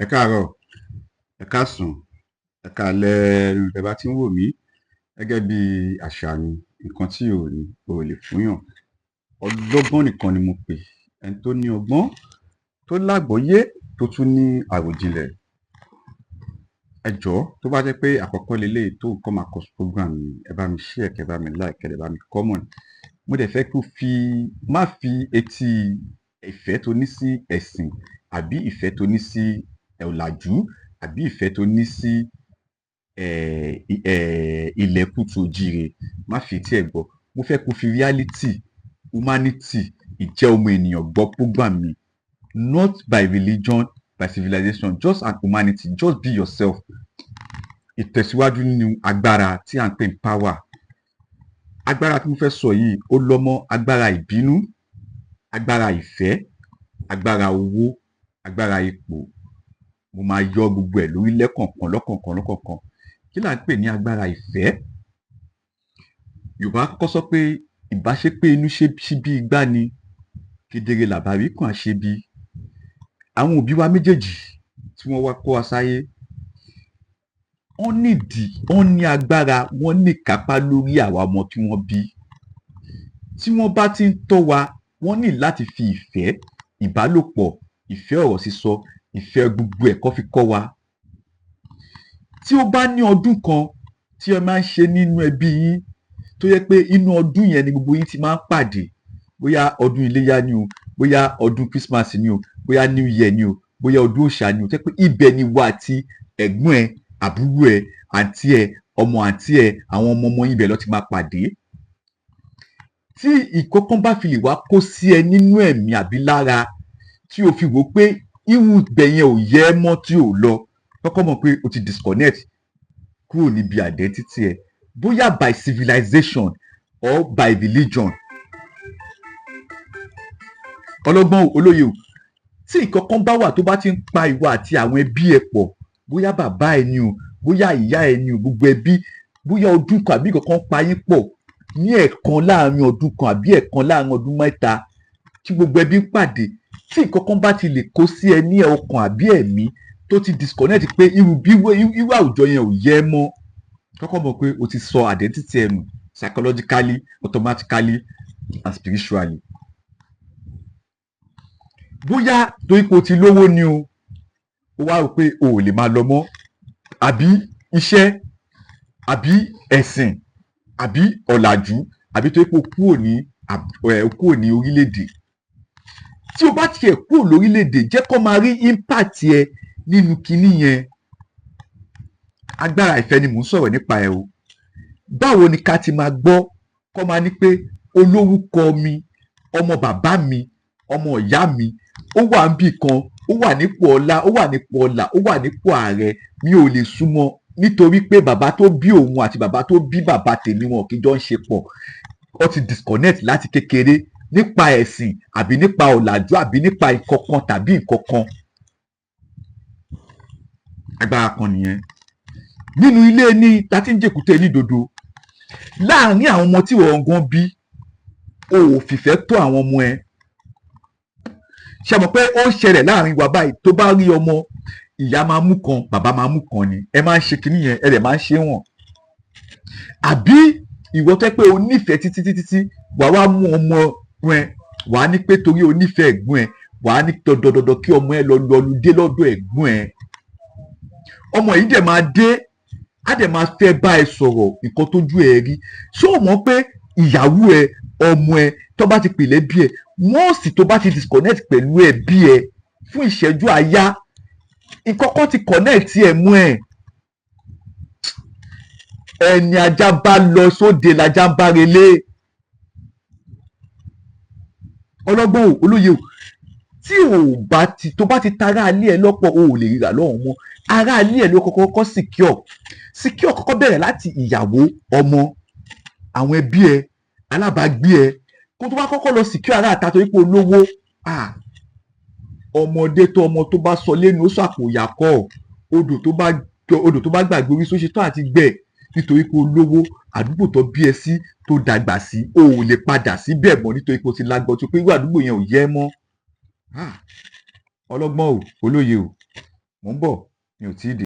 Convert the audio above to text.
Ẹ káàárọ̀, ẹ káàsán, ẹ káalẹ́ níbi tẹ́ bá ti ń wò mí. Gẹ́gẹ́ bí àṣà mi, nǹkan tí o ò ní, o ò lè fúnyàn. Ọlọ́gbọ́n nìkan ni mo pè, ẹni tó ní ọgbọ́n, tó lágbọ́yé, tó tún ní àròjinlẹ̀. Ẹ jọ̀ọ́, tó bá jẹ́ pé àkọ́kọ́ leléyìí tó ń come across program mi, ẹ bá mi share, kẹ́ bá mi like, kẹ́ dẹ̀ bá mi comment. Mo dẹ̀ fẹ́ kó fi má fi etí ìfẹ́ tó ní sí ẹ̀sìn àbí ìfẹ́ tó ní sí ọ̀làjú àbí ìfẹ́ tó ní sí ilẹ̀ kútù oòjíire, má fi etí ẹ̀ gbọ́. Mo fẹ́ kó fi reality, humanity, ìjẹ́ ọmọ ènìyàn gbọ́ program mi. Not by religion, by civilization, just an humanity, just be yourself. Ìtẹ̀síwájú nínú agbára tí à ń pè ní power. Agbára tí mo fẹ́ sọ yìí, ó lọ mọ́ agbára ìbínú, agbára ìfẹ́, agbára owó, agbára ipò. Mo máa yọ gbogbo ẹ̀ lórí lẹ́kọ̀ọ̀kan lọ́kọ̀ọ̀kan lọ́kọ̀ọ̀kan. Kí là ń pè ní agbára ìfẹ́? Yorùbá kọ́kọ́ sọ pé ìbá ṣe pé inú ṣe ṣí bí igbá ni, kedere làbá rí kan àṣebi. Àwọn òbí wa méjèèjì tí wọ́n wá kó wa sáyé, wọ́n nídìí, wọ́n ní agbára, wọ́n ní ìkápá lórí àwa ọmọ tí wọ́n bí. Tí wọ́n bá ti ń tọ́ wa, wọ́n ní láti fi ìfẹ́, ìbálòpọ̀, ìfẹ́ ọ̀rọ̀ sísọ, ìfẹ́ gbogbo ẹ̀ kọ́ fi kọ́ wa. Tí ó bá ní ọdún kan tí ẹ máa ń ṣe nínú ẹbí yín, tó jẹ́ pé inú ọdún yẹn ni gbogbo yín ti máa ń pàdé, bóyá ọdún iléyá ni o, bóyá ọdún Christmas ni o, bóyá New Year ni o, bóyá ọdún òòṣà ni o, tó jẹ́ pé ibẹ̀ ni ìwọ àti ẹ̀gbọ́n ẹ, àbúrò ẹ, àǹtí ẹ, ọmọ àǹtí ẹ, àwọn ọmọ ọmọ yín, ibẹ̀ lọ ti máa pàdé. Tí ìkọ̀kan bá fi lè wá kó sí ẹ nínú ẹ̀mí àbí lára, tí o fi wò pé irú ibẹ̀ yẹn ò yẹ ẹ́ mọ́, tí ò lọ, kọ́kọ́ mọ̀ pé o ti disconnect kúrò níbi identity ẹ, bóyá by civilization or by religion. Ọlọ́gbọ́n, olóye o, tí nǹkan kan bá wà tó bá ti ń pa ìwọ àti àwọn ẹbí ẹ pọ̀, bóyá bàbá ẹ ni o, bóyá ìyá ẹ ni o, gbogbo ẹbí, bóyá ọdún kan àbí nǹkan kan pa yín pọ̀ ní ẹ̀ẹ̀kan láàrin ọdún kan àbí ẹ̀ẹ̀kan láàrin ọdún 3 tí gbogbo ẹbí ń pàdé, tí nǹkan kan bá ti lè kó sí ẹ ní ọkàn àbí ẹ̀mí tó ti disconnect pé irú bí irú àwùjọ yẹn ò yẹ ẹ́ mọ́, kọ́kọ́ mọ̀ pé o ti sọ identity ẹ nù psychologically, automatically and spiritually. Bóyá torí pé o ti lówó ni o, ó wá rò pé o ò lè máa lọ mọ́, àbí iṣẹ́, àbí ẹ̀sìn, àbí ọ̀làjú, àbí torí pé o kúrò ní orílẹ̀-èdè. Tí o bá tiẹ̀ kúrò lórílẹ̀-èdè, jẹ́ kó máa rí impact ẹ nínú kinní yẹn. Agbára ìfẹ́ ni mò ń sọ̀rọ̀ nípa ẹ o. Báwo ni ká ti máa gbọ́ kó máa ní pé olórúkọ mi, ọmọ bàbá mi, ọmọ ìyá mi, ó wà níbì kan, ó wà nípò ọlá, ó wà nípò ọlà, ó wà nípò ààrẹ, mi ò lè súnmọ́ nítorí pé bàbá tó bí òun àti bàbá tó bí bàbá tèmi, wọn kì í jọ ń ṣe pọ̀? Ó ti disconnect láti kékeré nípa ẹ̀sìn àbí nípa ọ̀làjú àbí nípa ìkọ̀kan tàbí ìkọ̀kan. Agbára kan nìyẹn. Nínú ilé ní láti ń jèkúté nídodo láàárín àwọn ọmọ tí wọ́n gan bí, o ò fìfẹ́ tó àwọn ọmọ ẹ. Ṣe mọ̀ pé ó ń ṣẹlẹ̀ láàrin wa báyìí? Tó bá rí ọmọ, ìyá máa mú kan, bàbá máa mú kan ni. Ẹ máa ń ṣe kinní yẹn, ẹ dẹ̀ máa ń ṣe wọ̀n. Àbí ìwọ tẹ́ pé o nífẹ̀ẹ́ títí títí tí wàá wá mú ọmọ ẹ, wàá ní pé torí o nífẹ̀ẹ́ ẹ̀gbọ́n ẹ, wàá ní dandandandan kí ọmọ ẹ lọ lọludé lọ́dọ̀ ẹ̀gbọ́n ẹ. Ọmọ yìí dẹ̀ máa dé, á dẹ̀ máa fẹ́ bá ẹ sọ̀rọ̀ nǹkan tójú ẹ rí. Ṣé o mọ̀ pé ìyàwó ẹ, ọmọ ẹ, tó bá ti pèlè bí ẹ, wọ́n sì tó bá ti disconnect pẹ̀lú ẹbí ẹ fún ìṣẹ́jú àáyá, nǹkan kan ti connect ẹ mú ẹ? Ẹni ajá bá lọ sóde lajá ń bá relé. Ọlọ́gbọ́n o, olóye o, tí o bá ti tó bá ti ta ará ilé ẹ lọ́pọ̀, o ò lè ríra lọ́hùn mọ́. Ará ilé ẹ ló kọ́kọ́ kọ́ secure. Secure kọ́kọ́ bẹ̀rẹ̀ láti ìyàwó, ọmọ, àwọn ẹbí ẹ, alábàágbé ẹ, kó tó bá kọ́kọ́ lọ secure ará àta torí pé olówó. Ah, ọmọdé tó ọmọ tó bá sọ lẹ́nu, ó sọ àpò ìyàkọ́. Odò tó bá gbàgbé orísun, ó ṣe tán àti gbẹ. Nítorí pé olówó, àdúgbò tó bí ẹ sí, tó dàgbà sí, o ò lè padà síbẹ̀ mọ́ nítorí pé o ti lágbọ́n tó pé irú àdúgbò yẹn ò yẹ ẹ́ mọ́. Ah, ọlọ́gbọ́n o, olóye o. Mò ń bọ̀, mi ò tíì dé.